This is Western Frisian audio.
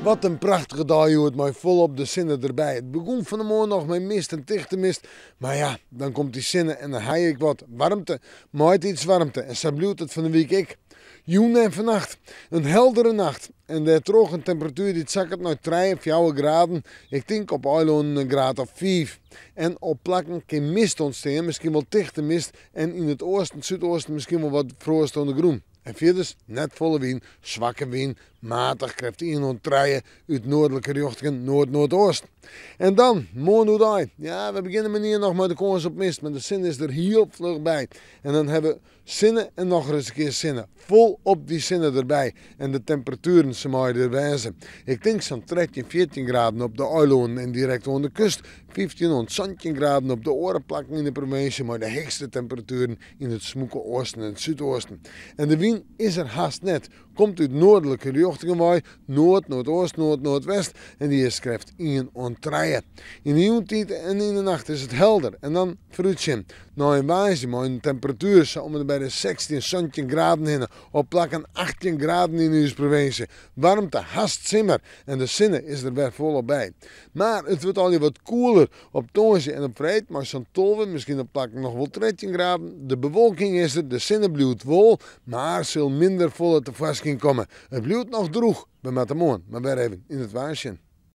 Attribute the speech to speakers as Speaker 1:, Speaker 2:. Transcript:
Speaker 1: Wat in prachtige dei hjoed mei folop de sinne derby. It begûn fan 'e moarn noch mei mist en tichte mist, mar ja, dan komt dy sinne en dan ha je ek wat waarmte, maitiidswaarmte en sa bliuwt it fan 'e wike ek. Jûn en fannacht in heldere nacht en dêrtroch in temperatuer dy't sakket nei trije, fjouwer graden, ik tink op eilannen in graad of fiif. En op plakken kin mist ûntstean, miskien wol tichte mist en yn it oasten, súdoasten miskien wol wat froast oan de grûn. En fierders net folle wyn, swakke wyn, matich krêft ien oant trije út noardlike rjochtingen, noard-noardoost. En dan, moarn oerdei. Ja, we begjinne mear noch mei de kâns op mist, mar de sinne is der hiel fluch by. En dan ha we sinne en nochris in kear sinne. Folop dy sinne derby en de temperatueren se meie der wêze. Ik tink sa'n 13, 14 graden op de eilannen en direkt oan de kust, 15 oant 17 graden op de oare plakken yn de provinsje mei de heechste temperatueren yn it smûke oasten en súdoasten. En de wyn is der hast net. Komt út noardlike rjochtingen wei, noard, noardoost, noard, noardwest en dy is krêft ien oant trije. Yn de jûntiid en yn de nacht is it helder en dan foarútsjen nei in woansdei mei in temperatuer sa om en by de 16, 17 graden hinne, op plakken 18 graden yn ús provinsje. Waarmte, hast simmer en de sinne is der wer folop by. Mar it wurdt allegear wat koeler op tongersdei en op freed mei sa'n 12, miskien op plakken noch wol 13 graden. De bewolking is der, de sinne bliuwt wol, mar sil minder folle tefoarskyn komme. It bliuwt noch drûch. We moatte moarn mar wer even yn it waar sjen.